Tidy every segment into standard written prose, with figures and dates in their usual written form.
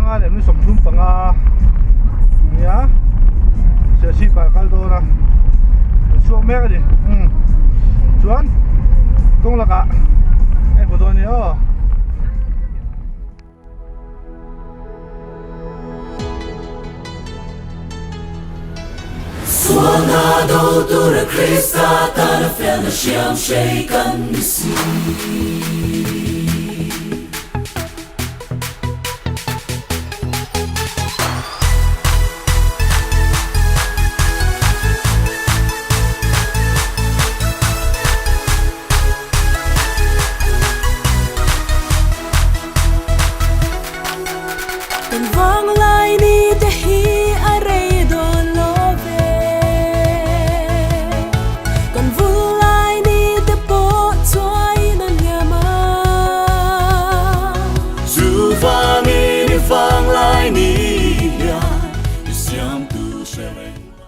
Sanga leh ni 35 nia Serchhip ah kal dawn a an chhuak mek a ni umm chuan kawng lakah a inhmu dawn a ni aw. Sualna do tura Krista tana felna hriam hrei kan ni si. Kan vanglai ni te hi a rei dawn lo ve. Kan vullai ni te pawh chuain a hniam a. Chuvangin i vanglai ni hian i siamtu hre reng la.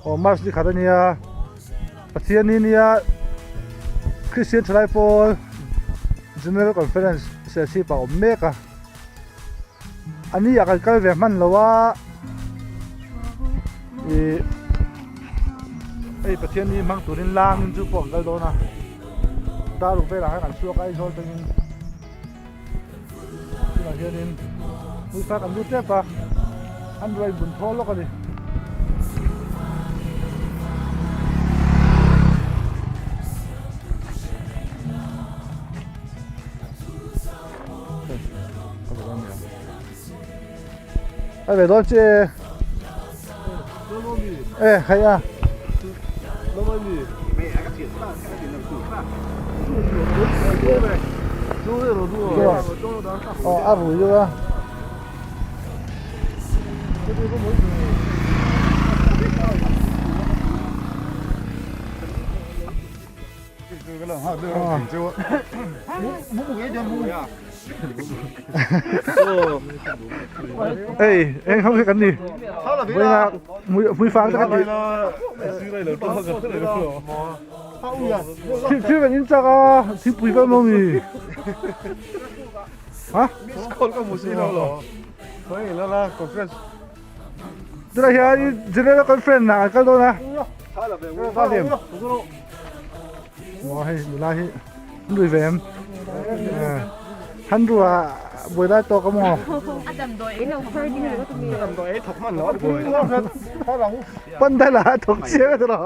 Aw March ni khat ania Pathian ni nia Christian thalai pawl General Conference Serchhip ah a awm mek a a ni ah kan kal ve hman lo a ih hei Pathian ni hmang turin langin chu pawh an kal dawn a dar ruk velah khan an chhuak a Aizawl tangin. Tunah hianin hmuifak an lut tep a, an ruai bun thawl lawk a ni. Ai ve dawn che e khai a. Ờ a rui deuh a. Ei eng ho hi kan ni vawiinah mui fang te kan ti thil kan in chak a thingpui vel maw mi ha tunah hian general conference ah an kal dawn a Maw hei nula hi an rui ve em? Han rua buai lai tawk a maw? A damdawi ei lo phur ding ringawt a mi. A damdawi ei thawk hman lo a buai. Pan dai la a thawk chiang a tilo.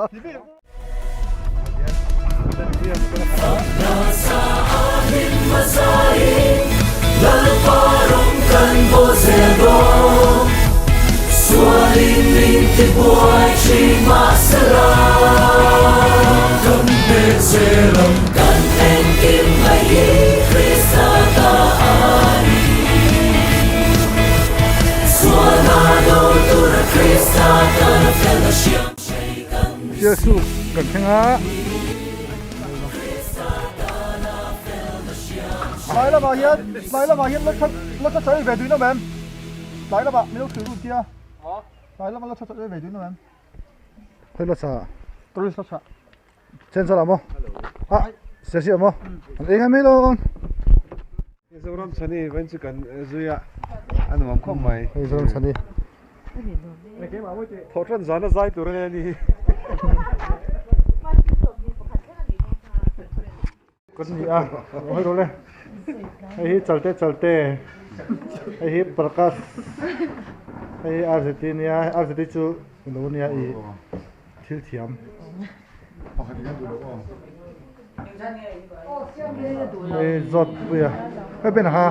Sialsuk kan thleng a. Tlai lamah hian tlai lamah hian la that la that chawi ve duin awm em? Tlai lamah min lo thlir lut tia. Tlai lamah la that chawi ve duin awm em? Khawi la chah? Tourist la chah. Chen salah maw? Ah, sia sia maw? An eng a mai lo. Zoram chhani vain chu kan zui a, a nuam khawp mai. Hei Zoram chhani. Thawhtan zana zai tur a ni. Kan ni a, hawi rawh le. Hei hi chalte chalte, hei hi Prakash, hei hi RZT nia, RZT chu lo nia i thil thiam. Hei zawt pui a, hei ben ha.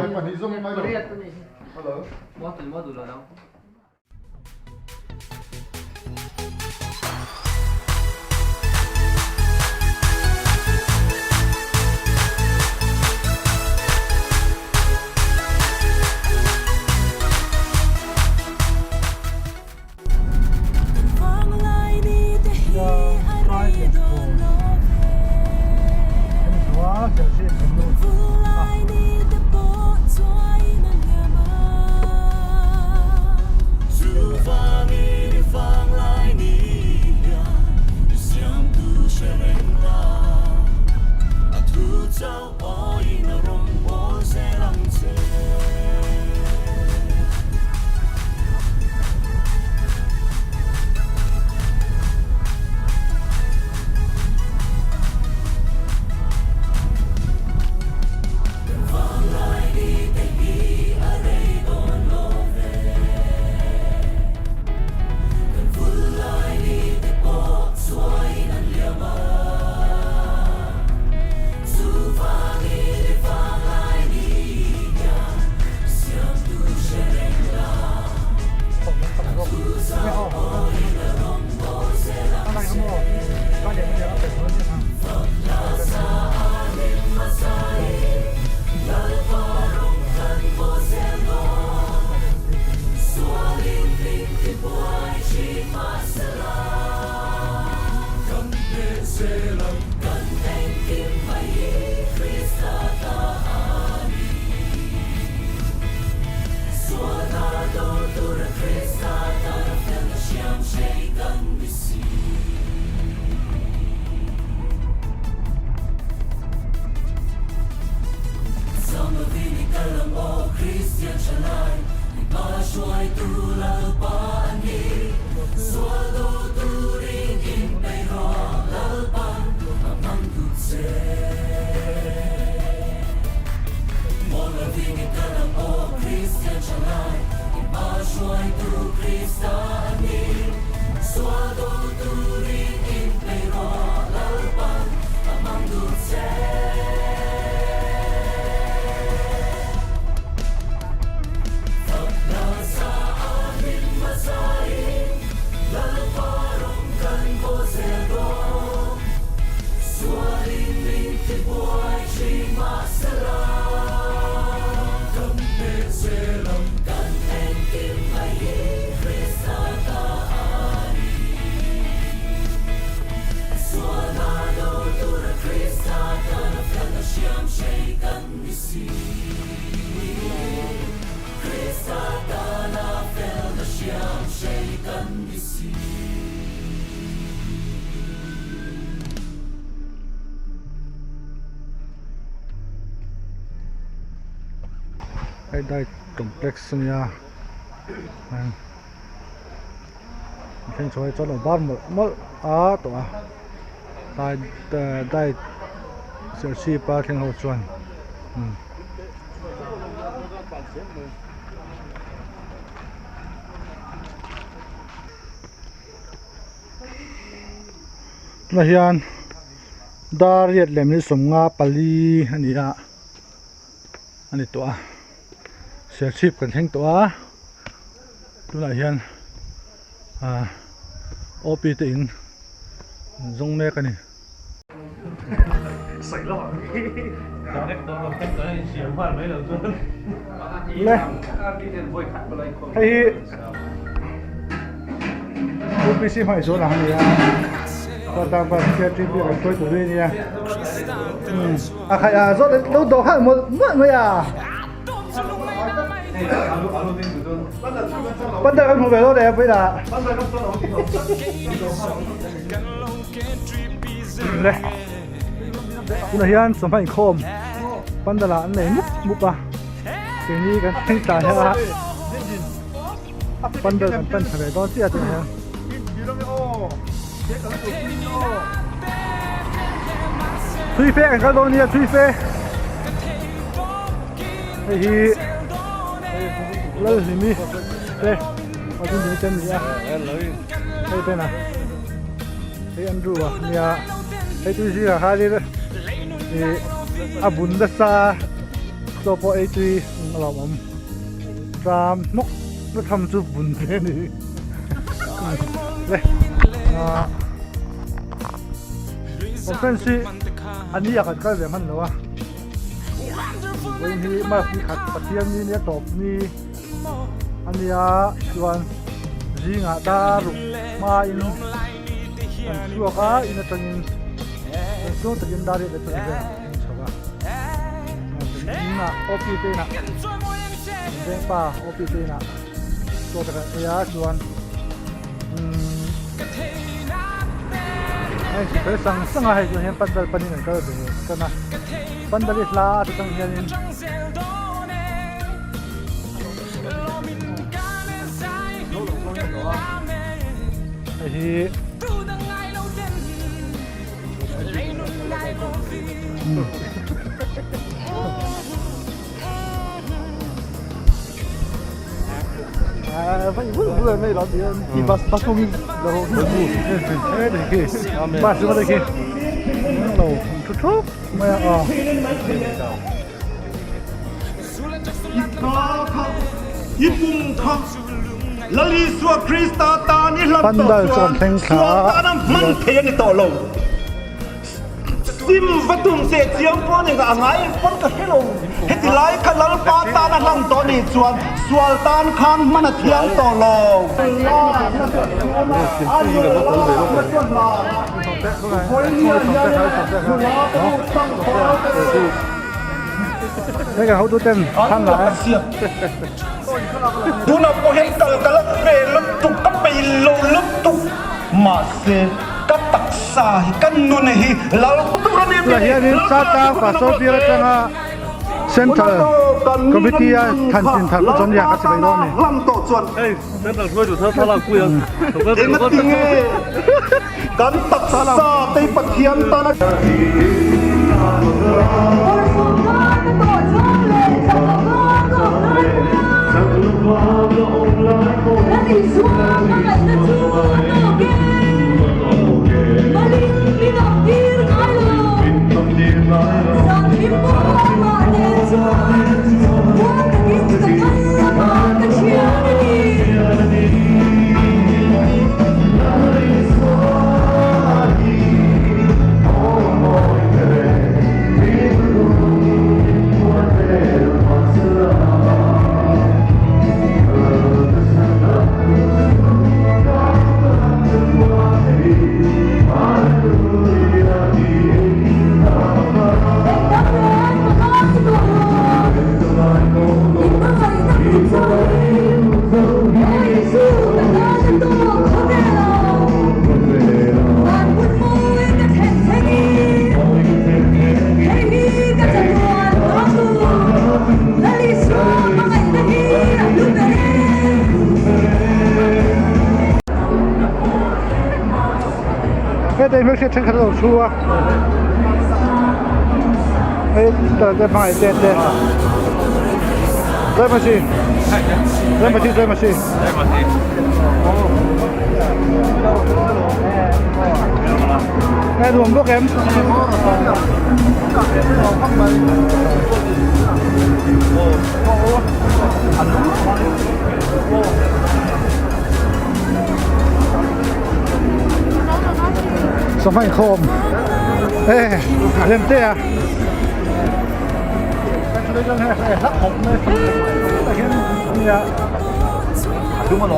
Hei diet complex ania thleng chho hi chuan a var mawlh mawlh a tawh a diet serchhip a thleng ho chuan umm. Tunah hian dar riat lem hi 54 a ni a a ni tawh a serchhip kan thleng tawh a tunah hian ah OP te in zawng mek a ni. Le hei hi UPC hmai zawn ang a ni a chuan tan CRTP kan hruai tur hi a nia a khaih ah zawt lo dawh khalh mawlh mawlh mai a pandal kan hmu ve dawn e vawilah Le tunah hian chawhma inkhawm pandal ah an nei mup mup a keini kan thleng tlai a pandal kan pan thla ve dawn chiah tunah hian. Thui fe kan kal dawn nia thui fe hei hi Lalhlimi te Lalhlimi te an ni a hei bena. Hei an ru a nia hei tui zingah khanin ih a bun nasa chaw pawh ei tui a lawmawm tram hnawk na tham chu bun ve a ni le ah conference hi a ni a kan kal ve hman lo a vawiin hi march ni khat pathian ni nia tawp ni a nia chuan zingah dar ruk hmain an chhuak a in atangin an chhung takin dar riat atang vel an chho a inah OP te inah vengpa OP te inah chaw te kan ei a chuan umm hei sipel sang sang a hei chuan hian pandal panin an kal ve tan a pandal hi hla atang hianin. Hei hi I pum kha Lal Isua Krista tan i hlam tawh chuan sual tana hman thei a ni tawh lo. Sim va tum se chiang pawh ni a ngai pawn ka hre lo. Heti lai kha Lalpa tana hlam tawh nih chuan sual tan khan hman a thiang tawh lo. Tunah pawh hian kal ka la ve lutuk, ka peih lo lutuk. Mahse, ka taksa hi, ka nun hi lal tur a ni Tunah hianin Chaltlang Pastor Bial atanga Central Committee a thlan chin thar chu chuan riak a chi mai dawn a ni. Kan taksa te Pathian tan a. Hetah hmelhriat thenkhat a lo thu a hei te hmangaih te te Jai Masih Jai Masih Jai Masih Nghe nuam bawk em Sangha inkhawm e lem te a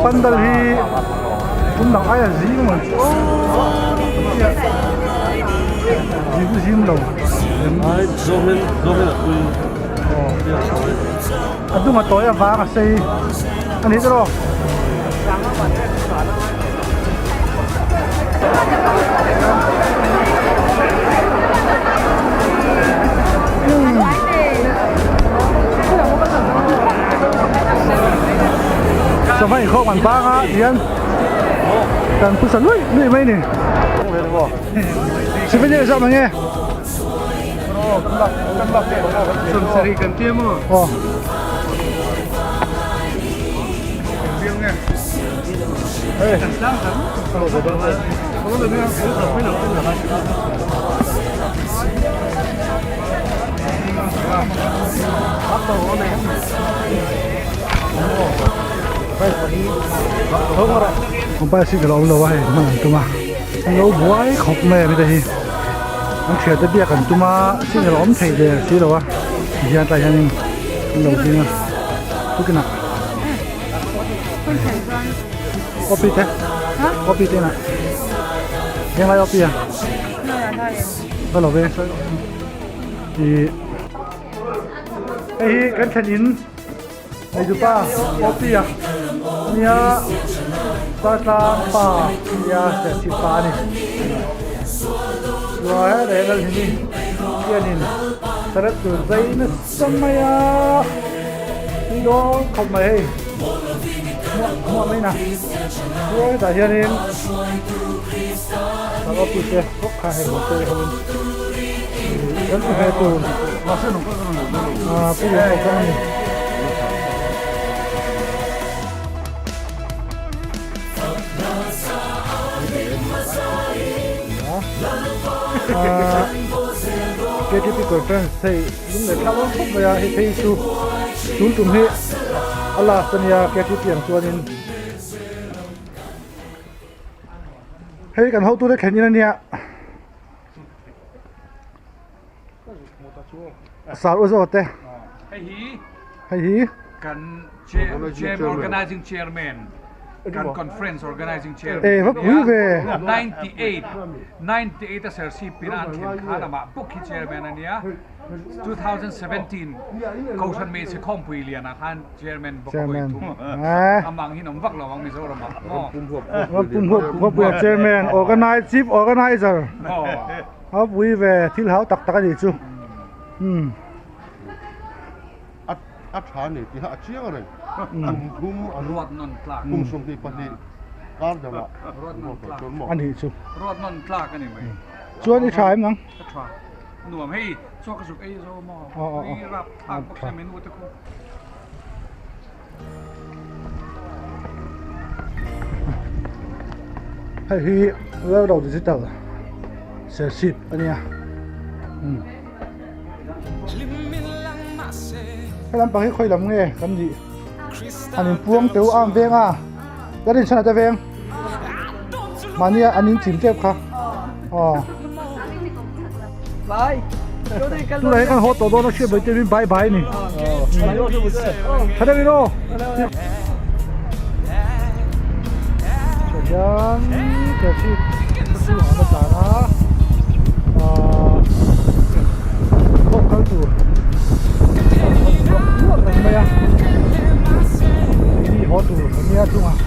pandal hi tum dang aia zing ang chu zing zing lo a dung a tawi avang a sei a ni tawh Sangha inkhawm an bang a tihian kan phusa luih luih mai a ni. Souvenir zawk mange. Sawmsarih kan tia maw? Aw. Mobile signal a awm lo a hei hman an tum a an lo buai khawp mai a mite hi an thiante biak an tum a signal a awm thei der si lo a tihian tlai hianin an lo ding a tukinah Opi te Opi te na Heng lai Opi a Ka lo ve I Hei hi kan thlen in Hei chu pa Opi a Nia Zatlang pa Nia Serchhip pa a ni Chuan hetah hian Lalhimi hianin Saret tur zai nasa mai a Tui dawn khawp mai hei Hmuah hmuah mai na Chuan hetah hianin Kan office te bawk kha hei motor ho in Kan hmu ve tur Ah pu lian lo kal a ni. Ah KTP conference hei lung leh thlak dawn khawp mai a hei phei chu tun tum hi a last a nia KTP ang chuanin hei kan hotute thlen in a nia. Sar u zawt te. Hei hi. Hei hi. Kan chair organizing chairman kan conference organizing chairman. Eh va pui ve. 98 98 a sersi pin an thlen khan amah bawk hi chairman ania 2017 Kohhran Hmeichhe Khawmpui lianah khan Chairman bawk a hawi thung. Amah ang hi an awm vak lo ang Mizoram ah maw? Ram pum huap khawpui ah Chairman, Organize, Chief Organizer. A pui ve thil hau tak tak a nih chu. Umm. A a tha ni tih a chiang reng. Kum thum an ruat nawn tlak. Kum 22 kar deuh ah ruat nawn tlak. A nih chu. Ruat nawn tlak a ni mai. Chuan i tha em nang? Ka tha. Nuam hei chaw ka zuk ei zo maw? Tui rap thlak bawk se menu te khu. Hei hi Lalro Digital Serchhip a nia he lampang hi khawi lam nge kan nih an inpuang teuh a ang veng a la rinchhan ate veng mahni an inchim tep kha aw. Tunah hian kan haw tawh dawn a hriat mai te min bye bye a ni. Tha deuh in aw. Tah hian traffic chhungah an tlan a ahh khawk kal tur luah reng mai a keini haw tur a nia chungah.